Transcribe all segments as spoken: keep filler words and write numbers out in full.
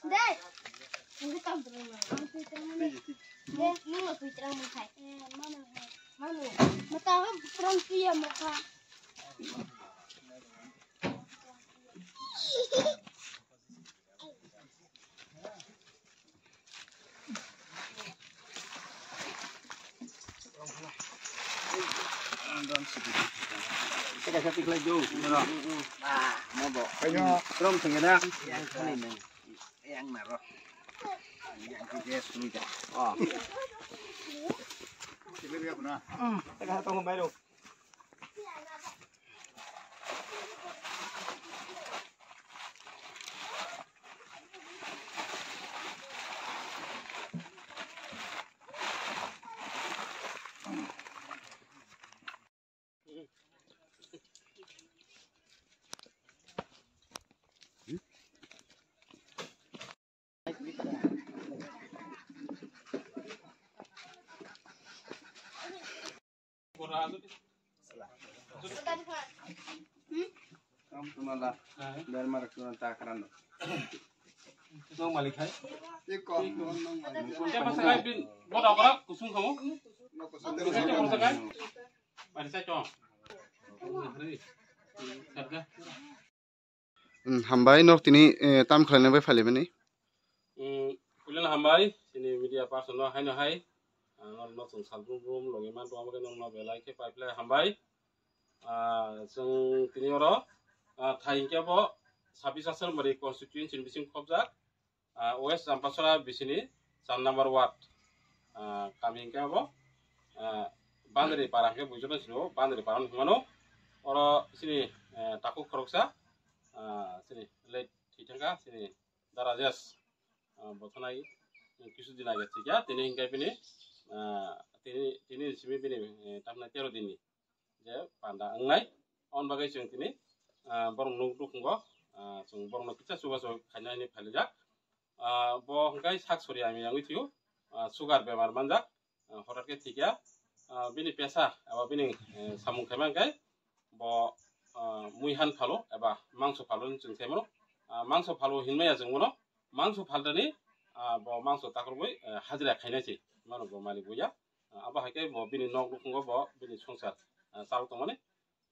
Dei. Nunggu tam terang. Ang tui terang mana? Dei, nunggu tui terang mana? Manu. Mata apa terang tui ya mata. Teka sa tiklai do, no. Ah, mo bo. Kanya. Rom sengena. Yang kali nang. Yang naro. Yang kige sumida. Oh. Tiklai dia puna. Teka sa tong mai ro. Kamu tu malah dari mana tu tak kerana. Nong malik hai. Iko, nong malik. Siapa sangai bin? Bodoh orang kusung kamu. Nong kusung. Siapa sangai? Pada saya cong. Harga. Hmm, hambai nok tini, eh, tam khlaina bai phailaimani. Hmm, puilano hambai, chini media person no haino hai, ah, norok no chwng sal brum brum logi man tongma bagwi norok no belai khe pai phlai hambai. Ah, chwng tini oro, ah, thai hwnkhe bo sabis Asrambari constituency ni bising khobjak, ah, West Champasora bisini char number ward, ah, kami hwnkhe abo, ah, Bandari para hwnkhe buijono sino Bandari para hwnwi hwnmano. Oro chini, eh, takhuk khoroksa, ah, chini late thwi thangkha chini Da Rajesh, ah, bo thanai kisu din age thwikha, tini hwnkhe bini, ah, tini, tini simi bini, eh, tamna tero dinni je panda wngnai. On bagwi chwng tini, ah, borok nuk nukhungo, ah, chwng borokno kisa chubachu khaina hinwi phailaijak. Ah, bo hwnkhe sak sori hamya wngwi thwio, ah, sugar bemar manjak, ah, hothar khe thwikya. Ah, bini pesa eba bini, eh, samung khaima hwnkhe bo, ah, mui han phalo eba mangso phalo hinwi chwng saimano. Ah, mangso phalo hinmaya chwng bono, mangso phaltani, ah, bo mangso takhorwi, eh, hajira khainai se mano bo malik boya. Ah, abo hai khe bo bini nok nukhungo bo bini songsar, ah, chal tongmani.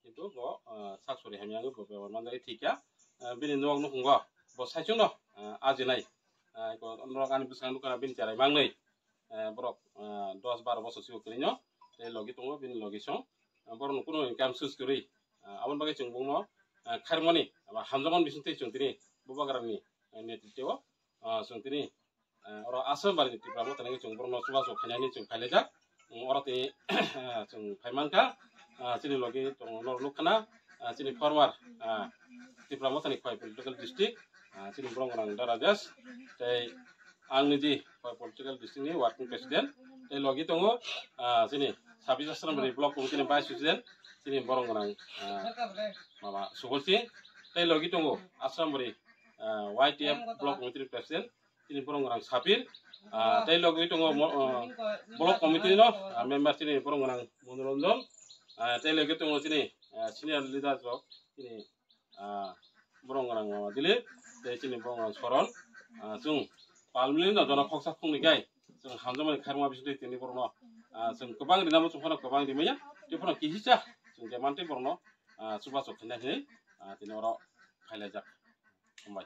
Kintu bo, ah, sak sori hamya wngwi bo bebak manjak thwikha. Ah, bini nok nukhungo bo saichungno, ah, ajinai. Ah, ko norok ani bwskango nukha bini cherai mangnwi. Ah, borok, ah, dos baro bosor sigo kwrwino tei logi tongo bini logi song. Ah, borokno kunu income source kwrwi. Ah, aboni bagwi chwng bongno, ah, khairokmani aba hamjakmani bisingtwi chwng tini bubagrani, ah, netritwo, ah, chwng tini, ah, oro Asrambari ni Tipra Motha ni chwng borokno chubachu khainani chwng phailaijak. Chwng oro tini, ah, chwng phaimankha, ah, chini logi tongo norok nukkhana, ah, chini former, ah, Tipra Motha ni Khowai political district, ah, chini borok gwnang Da Rajesh tei Ang niji Khowai political district ni working president. Tei logi tongo, ah, chini sabis Asrambari block committee ni vice president, chini borok gwnang, ah, mama Subol Singh. Tei logi tongo Asrambari, ah, Y T F block committee ni president, chini borok gwnang Sapir. Ah, tei logi tongo mo-, ah, block committee no, ah, member chini borok gwnang Monoranjan. Ah, tei logi tongo chini, ah, senior leaders rok chini ah, borok gwnang mama Dilip, tei chini borok gwnang Soron, ah, chwng palmili no jono khoksa khoknwi khe chwng hamjakmani khairokma bisingtwi tini borokno, ah, chwng kwbang rinamo chwng phano kwbang rimaya, tei phano kihisa chwng je mantwi borokno, ah, chubachu khaina hinwi, ah, tini oro phailaijak. Hambai.